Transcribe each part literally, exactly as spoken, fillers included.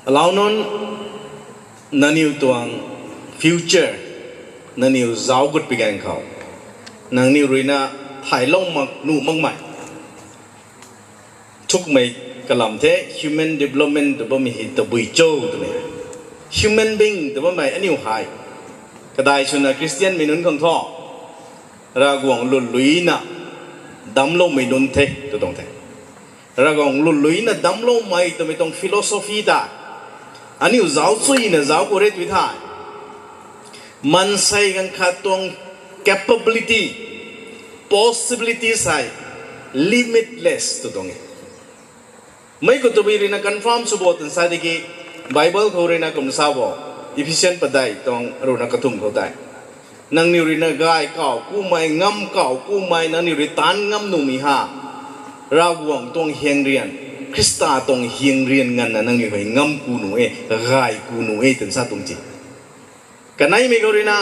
Alauc nunc, nangniw tuang future, nangniw zauc gut pi ganv khou, nangniw ruina thaylou mak nuh makmei thukmei kalam the. Human development tw bammei hei tabui cho twmei, human being tw bammei aniu hei, kadai swna Christianmei nunc khang thu, Ravguangc lwnluina damcloumei nunc the tw tuang the. Ravguangc lwnluina damcloumei twmei tuang philosophy ta aniu zauc chuyna zauc khou re tw thei, maansei ganv khat tuang capability, possibilities hei limitless tw tuang e. Mei khou tabui ruina confirm sw bo twna sa tiki, Bible khou ruina kumna sa bo, Ephesian padeih tuang ruhna kathumh khou tei, nangniw ruina gay kau kumei, ngam kau kumei, nangniw rui taanc ngam nuhmei ha, Ravguangc tuang hyang rian, Khrista tuang hyang rian nganvna nangniw hei ngam ku nuh e, gay ku nuh e twna sa tuang ti. Kaneimei khou ruina,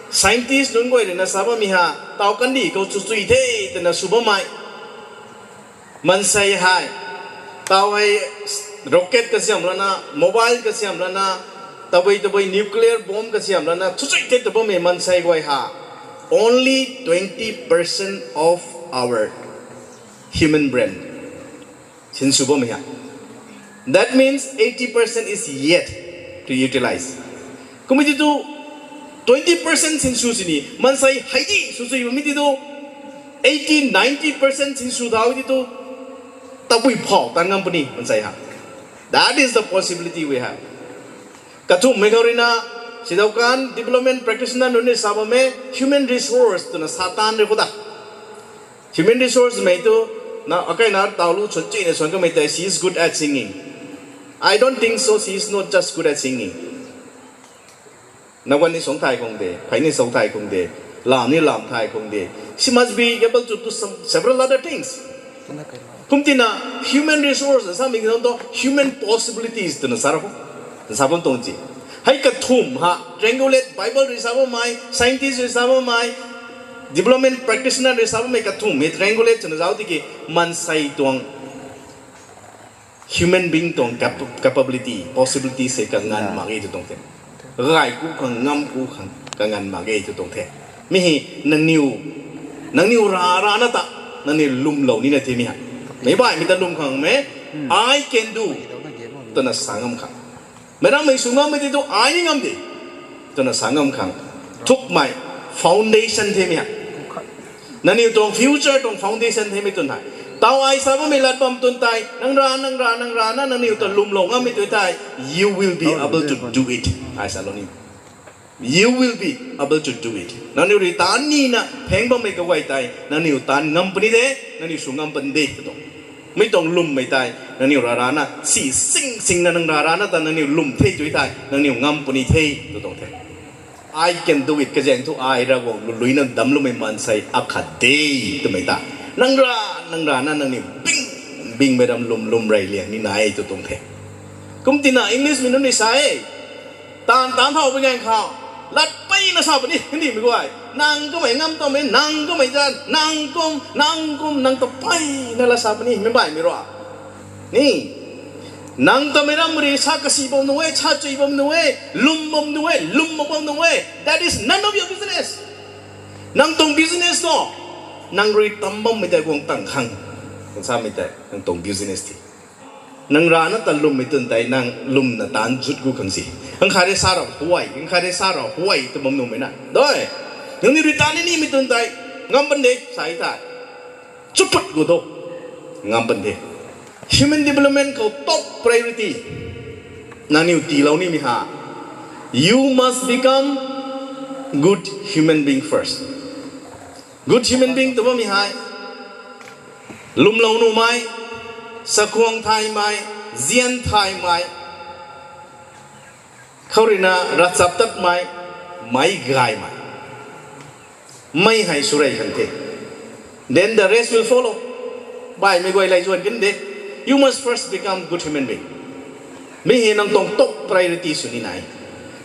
scientist nunc guay ruina sa bammei ha, taw kandih khou chuchui the twna sw bammei maansei hei, taw hei rocket kasiam lana, mobile kasiam lana, tabui tabui nuclear bomb kasiam lana chuchui the tw bammei maansei guay ha, only twenty percent of our human brain sinsw bammei ha. That means eighty percent is yet to utilize. Kummei ti tu, twenty percent sinsw sini maansei hei di swchui bammei ti tu, eighty, ninety percent sinsw thau ti tu, tabui phau taanc ngam puni maansei ha. That is the possibility we have. Kathumhmei khou ruina, sidau kan development practitioner nunc ni sa bammei human resource twna sa taanc rui khou ta, human resourcemei tu, na akai na taw lu chun china suan kamei tei, she is good at singing. I don't think so, she is not just good at singing. Na guan ni suang thay khang de, phey ni suang thay khang de, lam ni lam thay khang de. She must be able to do some several other things. Kum tina, human resource samei khou tu human possibilities twna sa ra khou, sa bam tuang ti. Hei kathumh ha triangulate, Bible rui sa bammei, scientist rui sa bammei, development practitioner rui sa bammei kathumh hei triangulate twna zauc tiki, maansei tuang, human being tuang cap- capability, possibility se kanganv mak ge tw tuang the. Gay ku khang, ngam ku khang kanganv mak ge tw tuang the. Mi hei nangniw, nangniw ra rana ta, nangniw lwmlou nina themei ha. Meic baihmei ta lwm khang mei, I can do twna sa ngam khang. Meic rammei sw ngammei ti tu ai ni ngam de twna sa ngam khang thukmei foundation themei ha. Nangniw tuang future tuang foundation themei twn hei, taw ai sa bammei lat bam twn tei, nang ra, nang ra, nang rana nangniw ta lwmlou ngammei tu tei, you will be able to do it. Ai salou ni, you will be able to do it. Nangniw rui taanc nina pheng bammei kaguay tei nangniw taanc ngam puni de, nangniw sw ngam puni de tw tuang. Mi tuang lwmmei tei nangniw ra rana si sing singna nang ra rana ta nangniw lwm the tw thei, nangniw ngam puni the tw tuang the. I can do it. Kazaeng thu ai Ravguangc lwnluina damcloumei maansei akhat de twmei ta, nang ra, nang rana nangniw bing bingmei ram lwm lwm rey liang ni nai tw tuang the. Kum tina Englishmei nunc ni sa e, taanv taanc thau pui ganv khou, lat peyna sa puni, Hindimei guay, nang kummei ngam tamei, nang kummei zan, nang kum, nang kum, nang ta peyna lat sa puni, meic baihmei rui ni, nang tamei ram rui sa kasi bam nu e, sa chui bam nu e, lwm bam nu e, lwm mak bam nu e, that is none of your business. Nang tuang business no, nang rui tam bammei tei guang tang khang, samei tei nang tuang business the. Nang rana ta lwmmei twn tei nang lwmna taanc zut gu khang si. Nang khat rui sa ra huay, nang khat rui sa ra huay tw bam nuhmei na doi. Nangniw rui taanc ni nimei twn tei, ngam pan de sa tei, chuput gu tu, ngam pan de. Human development khou top priority nangniw tiilou nimei ha, you must become good human being first. Good human being tw bammei hei, lwmlou nuhmei, sakhwang thaymei, zian thaymei, khou ruina ravchaptatmei, meic gaymei, mei hei sw rey khang the. Then the rest will follow. Baihmei guay lei zuan kan de. You must first become good human being. Mi hei nang tuang top priority sw ni nai.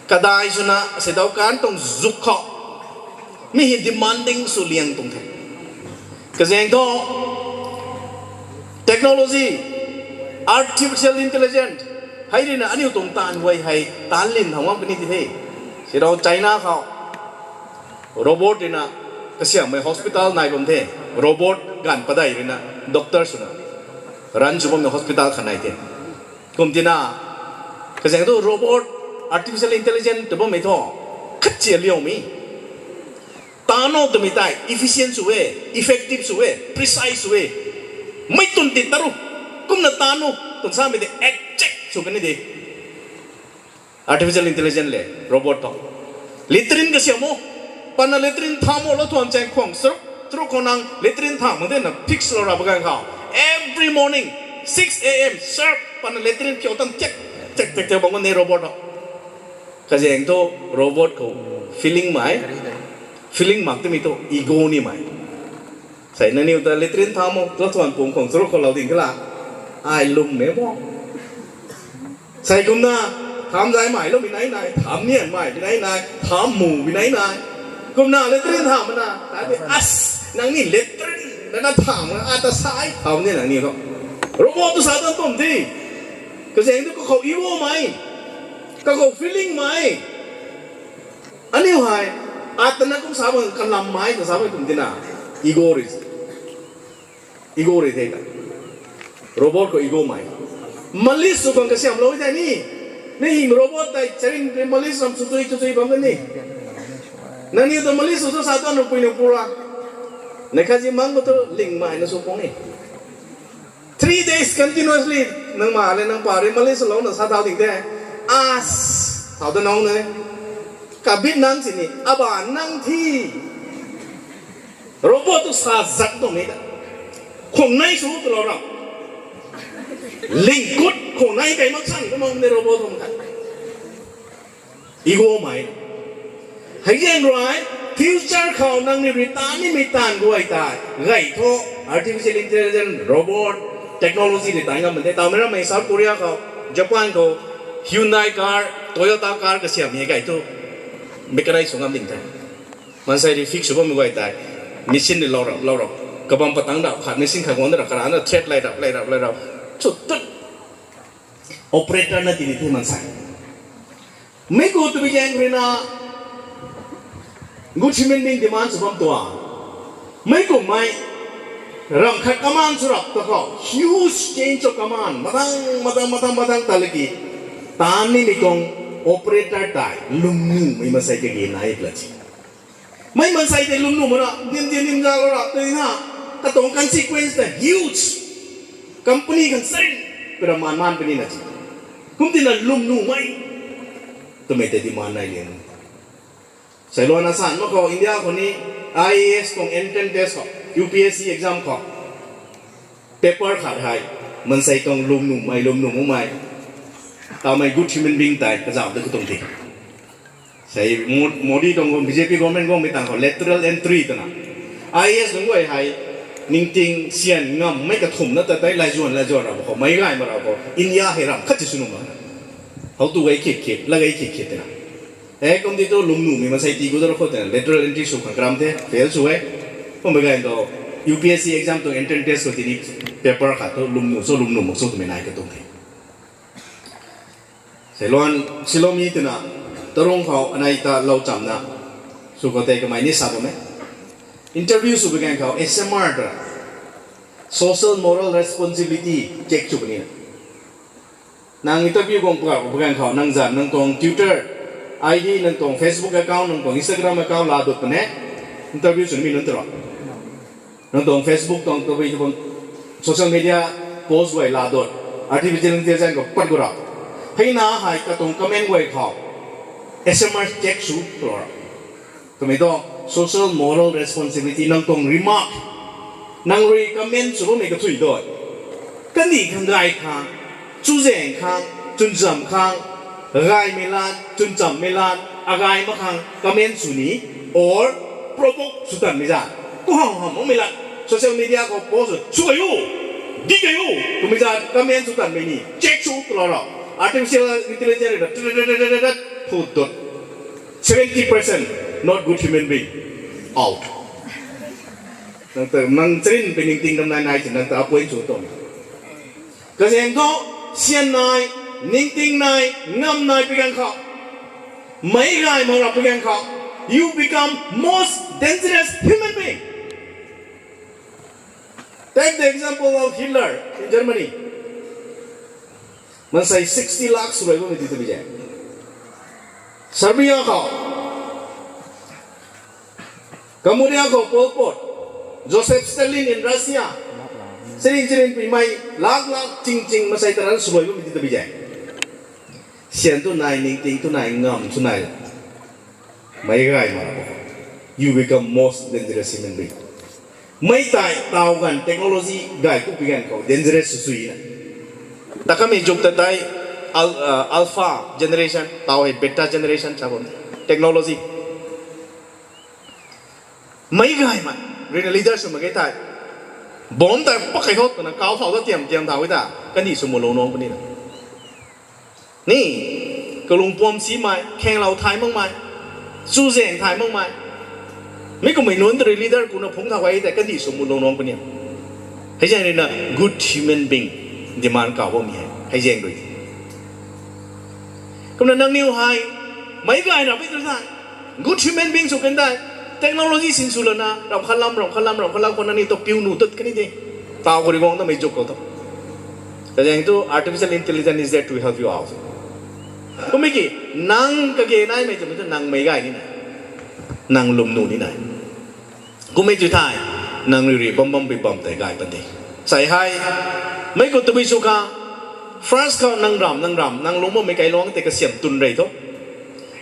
Kadai swna seidau kan tuang zuk khou, mi hei demanding sw liang tuang the. Kazaeng thu technology, artificial intelligence, Hei rui na aniu tuang taanv guay hei taanc lin thau ngam kani ti the. Sirau China khou robot rui na kasiammei hospital nai bam the. Robot ganv padeih rui na doctor swna run sw bammei hospital khat nai the. Kum tina, kazaeng thu robot, artificial intelligence tw bammei thu khat chia liaumei. Taanc o twmei tei efficient sw e, effective sw e, precise sw e. Mei tun ti taru, kumna taanc o twn samei tei exact sw kani de. Artificial intelligence le robot tho. Latrine kasiam o, pana latrine tham o lou thuan chaeng khwang charuk, charuk khou nang latrine tham mak de na fix lou ra baganv khou, every morning six a.m. sharp pana latrine kiu tan chek, chek, chek, chek bam kan de robot tho. Kazaeng thu robot khou feeling mei, feeling mak timei thu ego ni mei. Sei nangniw ta latrine tham o lou thuan pung khwang charuk khou lou ding kala, ai lwmmei bo. Sei kumna, tham zay mei lou binai nai, tham nian mei binai nai, tham mu binai nai. Kumna latrine tham na, ta de as, nang ni latrine na na tham na, ata sai tham ni nang ni tho. Robot tu sa tan tum di. Kazaeng tu kakhou ego mei, kakhou feeling mei. Aniu hei, atana kum sa bang kalam mei ta sa bang tum tina, ego rui, ego rui the ta. Robot khou ego mei. Malis sw khang kasiam lou tei ni, ni him robot tei charin rui malis ram sw tui sw tui bam kan ni. Nangniw ta malis sw sw sa tu nupui nupura, nei khatzi mang khou tu ling mei na sw pung ni. Three days continuously, nang ma le nang pa rui malis swlouna sa thau ding the. As, thau ta nang ne. Kabit nang sini, aba nang thi. Robot tu sa zat tuang ni ta. Khwang nei sw tu lou ra. Ling kut khwang nei kai mak san kumang de robot tuang khat. Ego mei. Hei zaeng rui, future khou nangniw rui taanc nimei taanv guay tei gay thu, artificial intelligence, robot, technology rui taanc ngam mak de. Tawmei rammei South Korea khou, Japan khou, Hyundai car, Toyota car kasiam hei gay thu, mechanize sw ngam ding the. Maansei rui fix sw bammei guay tei, machine rui lou rap, lou rap. Kabam patang rap khat, machine khat guang da rap, karana thread lay rap, lay rap, lay rap. Chu tut. Operator na tini the maansei. Mei khou twbi zaeng rui na, good human being demand sw bam tuang. Mei kummei, ram khat command sw rap ta khou, huge change of command. Matang, matang, matang, matang ta laki. Taanc nimei tuang operator tei, lwmnumei maansei kage nai pla chi. Mei maansei tei lwmnu mak na, nim dim nim zalou ra, tei na, katuang consequence ta huge. Company khang sarin, pura maan maan puni na chi. Kum tina lwmnumei. Twmei tei demand nai lian. Sailuan asan mak khou India khou ni I A S tuang entrance test khou, U P S C exam khou. Paper khat hei, maansei tuang lwmnumei, lwmnu makmei. Tamei good human being tei, kazauh de katuang ti. Sei Mo-, Modi tuang, B J P government guangmei tang khou lateral entry twna. I A S nunc guay hei, ningting sian ngammei kathumh na ta tei laizuan, laizuan rap khou, meic gay ma rap khou, India hei ram khat si sw nuh mak. How tu gay khit khit, la gay khit khit twna. E, kum ti tu lwmnumei maansei ti gu da rap khou twna, lateral entry sw khang karam the, fail sw e. Kummei gay tu, U P S C exam tuang entrance test khou tini paper khat tu lwmnu cho, lwmnu mak cho twmei nai katuang the. Sailuan, Silomi twna, tarung khou anei ta lou chamna, sw khou tei kamei ni sa bam e. Interview sw bi ganv khou S M R ta, social moral responsibility check sw puni na. Nang interview guang pwkhou, pwkhou khou, nang zanc, nang tuang Twitter I D, nang tuang Facebook account, nang tuang Instagram account laa dut puni. Interview sw nimei nunc tei rui. Nang tuang Facebook tuang, tabui tuang social media post guay laa dut. Artificial intelligence khou pat gu rap. Hei na hei katuang comment guay khou S M R check sw tw rap. Twmei tuang social moral responsibility nang tuang remark. Nang rui comment sw bammei kathui doi. Kandih khang gay khang, chuzaeng khang, chwncham khang, gaymei lat, chwnchammei lat, agay mak khang comment sw ni, or provoke sw tanmei zat. Ku ham ham makmei lat, social media khou post sw, sw kai o, di kai o, twmei zat comment sw tanmei ni, check sw tw lou rap. Artificial intelligence rui na, tut, tut, tut, tut, tut. Seventy percent not good human being. Out. Nang ta, nang charin pui ningting ram nai nai si nang ta appoint sw tuang. Kazaeng thu, sian nai, Ningting nai, ngam nai pi ganv khou, meic gay mak rap pi ganv khou, you become most dangerous human being. Take the example of Hitler in Germany. Maansei sixty lakh swluai bammei ti tabui e. Serbia khou, Cambodia khou Pol Pot, Joseph Stalin in Russia, sirin sirin pui mei, lak lak ching ching maansei taran swluai bammei ti tabui e. Syan tu nai, ningting tu nai, ngam tu nai, meic gay mak rap, you become most dangerous human being. Mei tei taw ganv technology gay ku pi ganv khou dangerous sw sui na. Ta kamei zuk ta tei al-, uh, alpha generation, taw hei beta generation sa bam. Technology. Meic gay mak, ruina leader sw mak ge tei, bomb tei pak kei thot twna kau thau ta tiam tiam thau e ta, kandih sw mu lou nung puni na. Ni, kalung puam simei, khaenglou thay makmei, chuzaeng thay makmei, mi kummei nunc ta rui leader kuna phungc thau e tei kandih sw mu lou nung puni. Hei zaeng ruina good human being demand kau bammei hei, hei zaeng rui. Kumna nangniw hei, meic gay rap e tu sa, good human being sw kan tei, technology sinsw lana, ram khat lam, ram khat lam, ram khat lam khou nangniw ta piu nuh tut kan ni de. Taw khou rui guang tamei zuk khou tho. Kazaeng tu artificial intelligence is there to help you out. Kummei ki, nang kage naimei twmei tu nang meic gay ni nai, nang lwm nuh ni nai. Kummei tu thei, nang rui rui bam bam pui bam tei gay pan de. Sai hei, mei khou tabui sw kha, France khou nang ram, nang ram, nang lungc bammei kailuangc tei kasiam twn rei tho.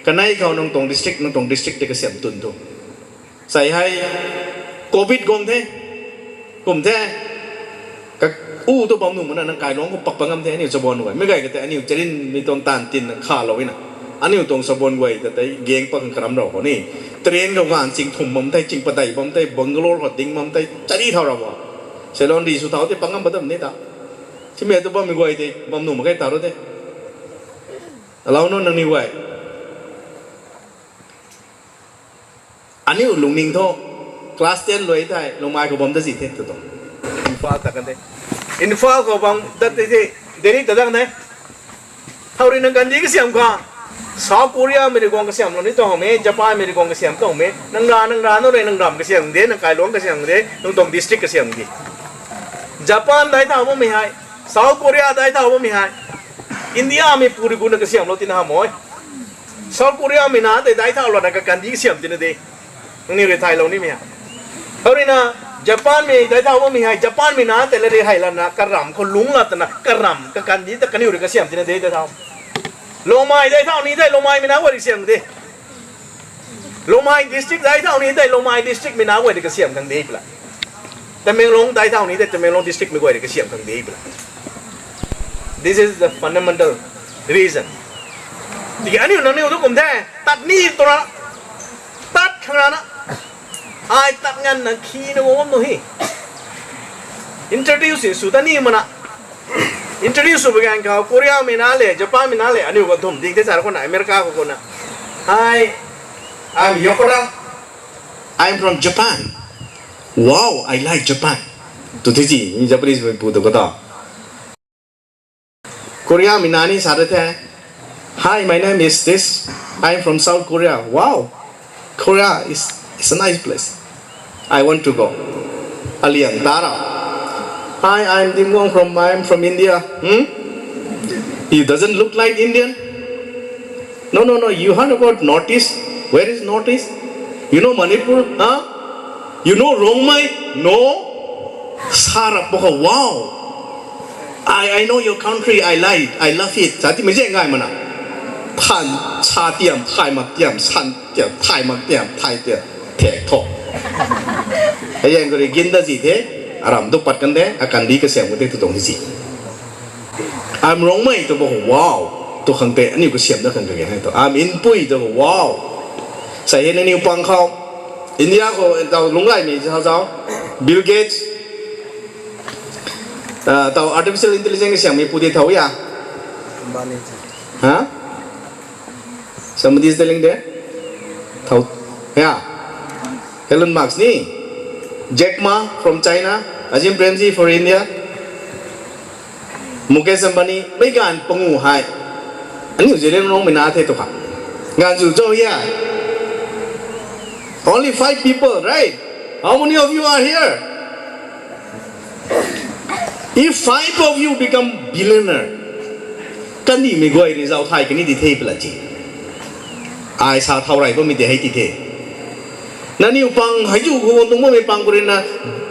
Kanei khou nang tuang district, nang tuang district tei kasiam twn tho. Sai hei, covid guang the, kum the, ka, u tu bam nuh makna nang kailuangc khou pak pat ngam the, aniu chaban guay. Meic gay ka tei aniu charinmei tuang taanv tin khalou e na. Aniu tuang chaban guay ta tei gang pak karam rau khou ni, train khou ganv ching thum bam tei, ching padeih bam tei, Bangalore khou ding bam tei, chari thau rau a. Salon ri sw thau tei pak ngam pat tam ni ta. Simei tu bammei guay tei bam nuh mak ge ta ro de. Alou nu nangniw guay. Aniu lungning thu, class ten luai thei, Lungmei khou bam dat zi the tu tuang. Imphal ta kan the. Imphal khou bam dat the, Delhi ta dang the. Thau rui nang kandih kasiam kha, South Korea mei rui guang kasiamlou ni tuang mei, Japan mei rui guang kasiam tuang mei, nang ra, nang ra, nang rui, nang ram kasiam de, nang kailuangc kasiam de, nang tuang district kasiam de. Japan dai thau bammei hei, South Korea dai thau bammei hei, India mei pu rui guna kasiamlou tina hamh e. South Korea mei na tei dai thau lana kakandih kasiam tina de. Nangniw rui thaylou nimei ha. Thau rui na, Japan mei dai thau bammei hei, Japan mei na tei la rui hei lana karam khou lungc la twna karam kakandih ta kaniw rui kasiam tina de dai thau. Lungmei dai thau ni tei Lungmei mei na guay rui kasiam de. Lungmei district dai thau ni tei Lungmei district mei na guay rui kasiam khang de pla. Tamenglong dai thau ni tei Tamenglong district mei guay rui kasiam khang de pla. This is the fundamental reason. Tiki aniu nangniw tu kum the, tat ni tura, tat khang rana, ai tat nganvna khina guang bam nu hi. Introduce sw ta ni mana. Introduce sw bam ganv khou Korea mei na le, Japan mei na le, aniu khou thum ding the sa ra khou na, America khou khou na. Hi, I'm Yokora. I'm from Japan. Wow, I like Japan. Tu the ji, Japanese mei pu tu khou ta. Korea mei na ni sa ra the. Hi, my name is this. I'm from South Korea. Wow, Korea is, is a nice place. I want to go. Aliang ta ra. Hi, I'm Dimwang from, I'm from India. Hmm? He doesn't look like Indian. No, no, no. You heard about Northeast? Where is Northeast? You know Manipur? Huh? You know Rongmei? No. Sa rap bam khou, wow. I, I know your country. I like, I love it. Sa ti mei zaeng gay mana. Than, sa tiam, thay mak tiam, san tiam, thay mak tiam, thay tiam. Thek tho. Hei zaeng khou rui gin dat zi the. Aram tu pat kan the, akandih kasiam kan the tu tuang hi zi. I'm Rongmei tu bam khou, wow. Tu khang tei aniu kasiam dat khang kage hei tu. I'm Inpui tu bam khou, wow. Sa hei nangniw pang khou, India khou, tau lungc gaymei zau zau, Bill Gates, ah, tau artificial intelligence kasiammei pu de thau ya? Ambani ji. Huh? Somebody is telling there? Thau. Yeah. Elon Musk ni. Jack Ma from China. Azim Premji for India. Mukesh Ambani mei ganv pangu hei aniu Zeliangrongmei na the tu kha. Ganv zu cho ya. Only five people, right? How many of you are here? If five of you become billionaire, kandihmei guay rui zauc thay kani di the pala ti. Ai sa thau rey bammei tei hei ti the. Nangniw pang hei zu khou tuang bammei pang khou rui na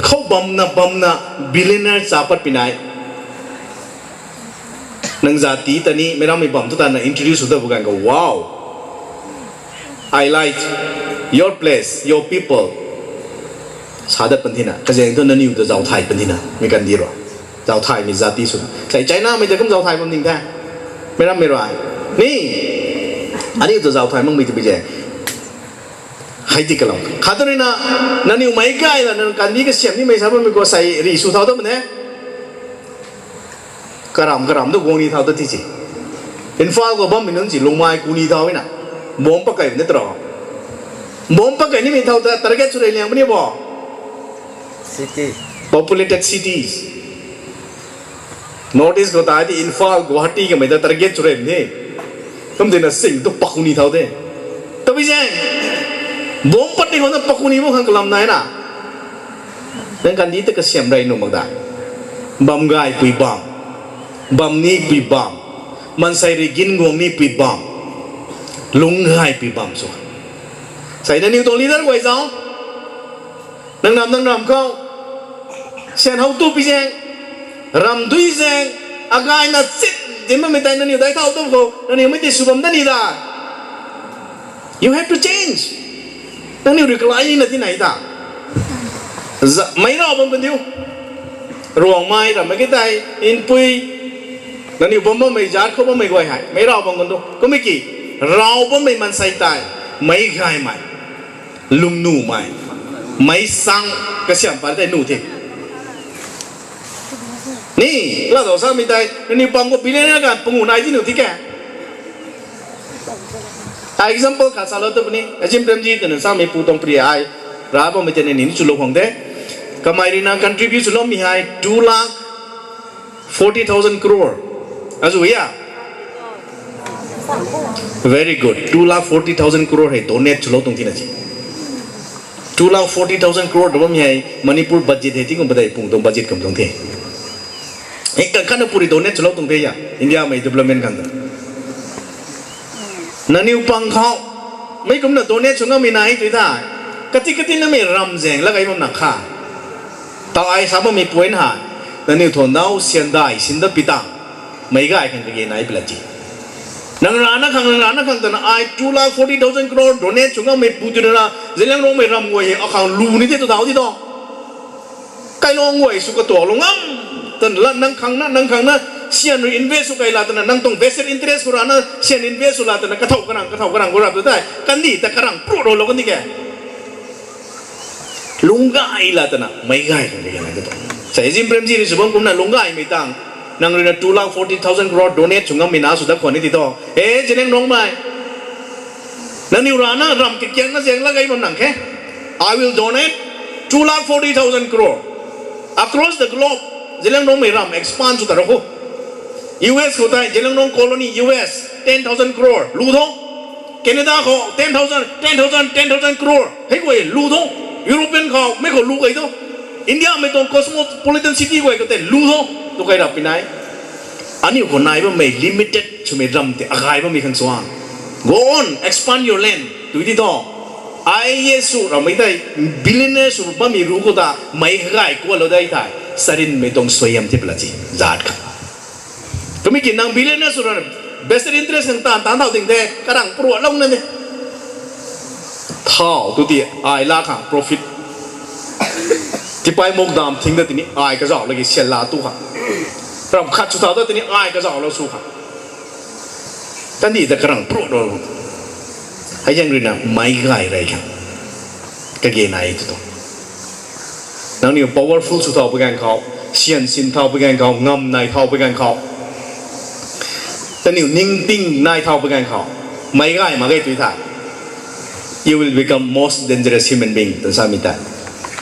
khou bamna bamna billionaire cha pat pinai. Nang zat ti ta ni meic rammei bam tu ta na introduce sw ta bu ganv khou, wow, I like your place, your people. Sa dat pan thina, kazaeng tu nangniw ta zauc thay pan thina, mei kandih ro. Zauc thaymei zat ti sw. Sai Chinamei ta kum zauc thay bam ning the. Meic rammei rui ni aniu ta zauc thay makmei tu bi zaeng. Hei ti kalou khat tu rui na, nangniw meic gay la nang kandih kasiam nimei sa bammei khou sai ri sw thau ta mane. Karam karam tu guang ni thau ta ti si. Imphal khou bammei nunc si Lungmei ku ni thau na. Bomb pakei ni tro. Bomb pakei nimei thau ta target sw rey liang puni bo. City. Populated cities. North East khou ta ti Imphal, Guwahati kamei ta target sw rey ni. Kum tina sing tu pak ku ni thau de. Tabui zaeng. Bomb pat ni khou na pak ku ni mo khang kalam nai na. Nang kandih ta kasiam rey nuh mak da. Bam gay pui bam. Bam ni pui bam. Maansei rui gin guang ni pui bam. Lung gay pui bam sw. Sai nangniw tuang leader guay zauc. Nang nam nang ram khou. Syan how tu pi zaeng. Ram dui zaeng. Agayna chit dinc bammei tei nangniw dai thau tu khou nangniw mei tei sw bam da ni da. You have to change. Nangniw rui kalai na ti nai ta. Meic rav bam kan diu. Ruangmei rammei ke tei, Inpui, nangniw bam bammei zat khou bammei guay hei meic rav bam kan tu. Kummei ki, rav bammei maansei tei, meic gaymei, lwmnumei, meic sang kasiam pat tei nuh the. Ni, laa dou samei tei nangniw pang khou billionaire ganv pangu nai ti nuh thi ke. Ai example khat salou tu puni, Azim Premji twna samei pu tuang pri ai, rav bammei tei ni ni chulou khang de. Kamei rui na contribute swloumei hei two lakh forty thousand crore. Azu ya? Very good. Two lakh forty thousand crore hei donate swlou tuang thina si. Two lakh forty thousand crore ta bammei hei Manipur budget hei tingkum padeih pung tuang budget kum tuang the. Hei kan khatna puri donate swlou tuang the ya, Indiamei development khang ta. Nangniw pang khou, meic kumna donate sw ngammei nai tui tha. Kati kati namei ram zaeng la kai bam na kha. Tau ai sa bammei point ha. Nangniw tho nau syan dai sin dat pi tang. Meic gay khang kage nai pla ti. Nang rana khang, nang rana khang twna ai two lakh forty thousand crore donate sw ngammei pu twna, Zeliangrongmei ram guay hei akhang lu ni the tu thau di tho. Kailong guay sw katuaklou ngam. Twna la nang khang na, nang khang na, syan rui invest sw kai la twna, nang tuang vested interest khou rana, syan invest sw la twna, kathau karang, kathau karang khou rap tu tei. Kandih ta karang prut rou lou kandih ke. Lungc gay la twna, meic gay khang kage nai tu. Sa Azim Premji rui sw bam kumna lungc gaymei tang. Nang rui na two lakh forty thousand crore donate sw ngammei na sw dat khwan ni ti tho. E, Zeliangrongmei. Nangniw rana ram kikiang na zaeng la kai bam nang khe. I will donate two lakh forty thousand crore across the globe. Zeliangrongmei ram expand sw ta rou khou. U S khou tei, Zeliangrong colony, U S, ten thousand crore. Lu tho. Canada khou, ten thousand, ten thousand, ten thousand crore. Hei guay lu tho. European khou, mei khou lu kai tho. Indiamei tuang cosmopolitan city guay khou tei lu tho. Tu kai rap pi nai. Aniu khou nai bammei limited swmei ram tei agay bammei khang suang. Go on, expand your land. Tui ti tho. Ai ye sw rammei tei, billionaire sw bammei ru khou ta, meic gay kualou dai thei. Sarinmei tuang suaihiam ti pla ti. Zat kha. Kummei ki nang billionaire sw rana, vested interest khang taanv, taanv thau ding the, karang pruatlou na ni. Thau tu ti ai la khang profit. Tipai mok dam thing da tini ai kazauh laki syan la tu kha. Ram khat sw thau da tini ai kazauhlou sw kha. Kandih ta karang pruatlou. Hei zaeng rui na meic gay rey khang kage nai tu tu. Nangniw powerful sw thau pui ganv khou, syan sin thau pui ganv khou, ngam nai thau pui ganv khou, taniw ningting nai thau pui ganv khou, meic gay mak ge tui tha. You will become most dangerous human being, tw samei tei.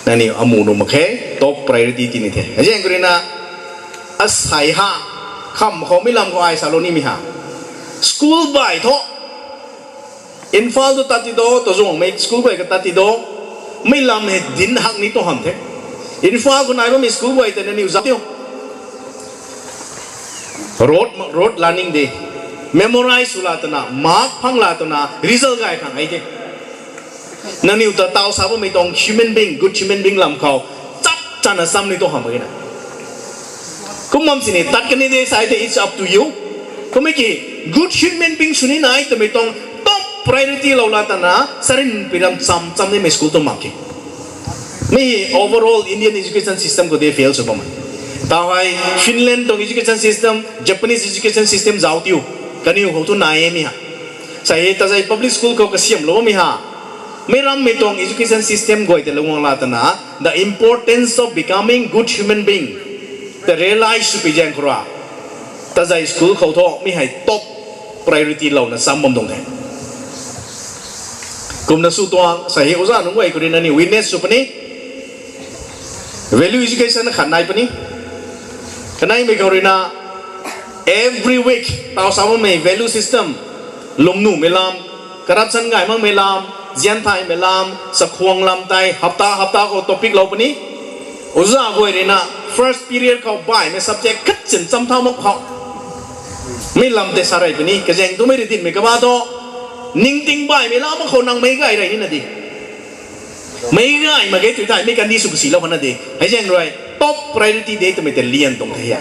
Nangniw amu nuh mak khe, top priority ti ni the. Hei zaeng khou rui na, asei ha, Kham khou mei lam khou ai salou nimei ha. School bai thu. Imphal tu tat ti do, Tazongmei school bai ka tat ti do. Mei lam hei dinc hak ni tu ham the. Imphal khou nai bammei school bai tei nangniw zauc tiu. Road, road learning de. Memorize sw la twna, mark phang la twna, result gay khang ai de. Nangniw ta taw sa bammei tuang human being, good human being lam khou chap chana sam ni tu ham mak ge na. Kum bam sini tat kani de sai the, it's up to you. Kummei ki good human being sw ni nai twmei tuang top priority lou la twna, sarin piram cham cham nimei school tu mak ki. Mi overall Indian education system khou de fail sw bam e. Tau hei Finland tuang education system, Japanese education system zauc tiu. Kaniw khou tu nai e mi ha. Sa hei Tazei public school khou kasiamlou bammei ha. Mei rammei tuang education system guay tei lou guang la twna, the importance of becoming good human being ta realize sw pi zaeng khou ra. Tazei school khou thu mi hei top priority louna cham bam tuang the. Kumna sw tuang sa hei oza nunc guay khou rui na ni witness sw puni. Value education khat nai puni. Kaneimei khou rui na every week taw sa bammei value system, lwmnumei lam, corruption gay makmei lam, zianthaymei lam, chakhwang lam tei hapta hapta khou topic lou puni. Oza guay rui na first period khou baihmei subject khat chin cham thau mak khou, mi lam tei sa rei puni. Kazaeng tumei rui dinmei kaba thu, ningting baihmei lam mak khou nang meic gay rei nina di. Meic gay mak ge tu tei mi kandi sw kasilou khana de. Hei zaeng rui top priority de twmei tei lian tuang the.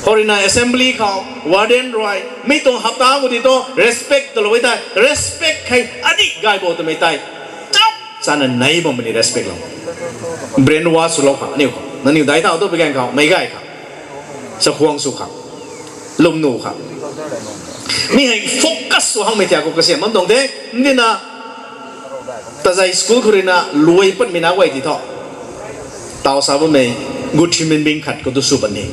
Khou rui na assembly khou warden rui mi tuang hapta khou di thu respect talou e tei, respect hei adih gay bo twmei tei chap chana nei bammei ni respect lou. Brainwash swlou khang aniu khou, nangniw dai thau tu pui gaeng khou meic gay khang, chakhwang sw khang, lwmnu khang, mi hei focus sw hangmei thiak khou kasiam bam tuang the. Mdina Tazei school khou rui na luai patmei na guay ti thu, taw sa bammei good human being khat khou tu sw pan the.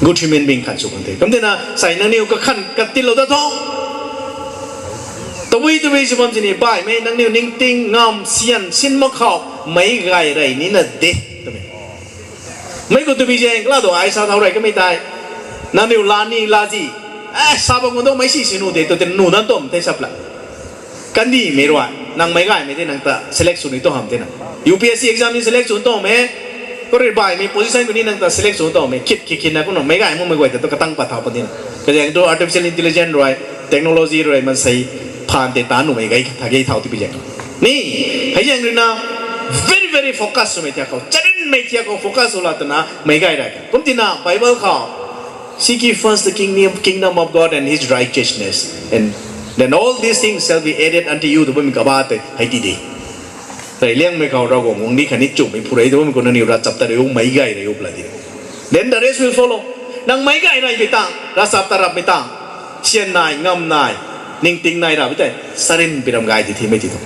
Good human being khat sw pan the. Kumtina sai nangniw kakhan katilou ta thu, tabui tabui sw bam sini baihmei nangniw ningting ngam sian sin mak khou meic gay rei nina de twmei. Mei khou tabui zaeng kala tu ai sa thau rei kamei tei, nangniw la ni la zi, e sa bam khou tu meic si si nu de tu tin nu dan tum the sap la. Kandimei rui nang meic gaymei tei nang ta select sw ni tu ham tina, U P S C exam ni select sw tuang e. Khou rui baihmei position khou ni nang ta select sw tuang e. Khit khit khit na kumna meic gay makmei guay ta tu katang pat thau pat tina, kazaeng tu artificial intelligence rui, technology rui mansei phaan tei ta numei gay tha gay thau ti pi zaeng ni. Hei zaeng rui na very very focus swmei thiak khou, charinmei thiak khou focus sw la twna meic gay rei. Kumtina Bible khou, Seek ye first the kingdom, kingdom of God and his righteousness, and then all these things shall be added unto you, tw bammei kaba tei hei ti de. Rey liangmei khou Ravguangc guang ni khatni chumhmei phu rei tw bammei khou nangniw ravchap ta rei u, meic gay rei u pla di. Then the rest will follow. Nang meic gay rei mei tang, ravchap ta rapmei tang, sian nai, ngam nai, ningting nai ra mei tei, sarin piram gay ti thimei ti thu.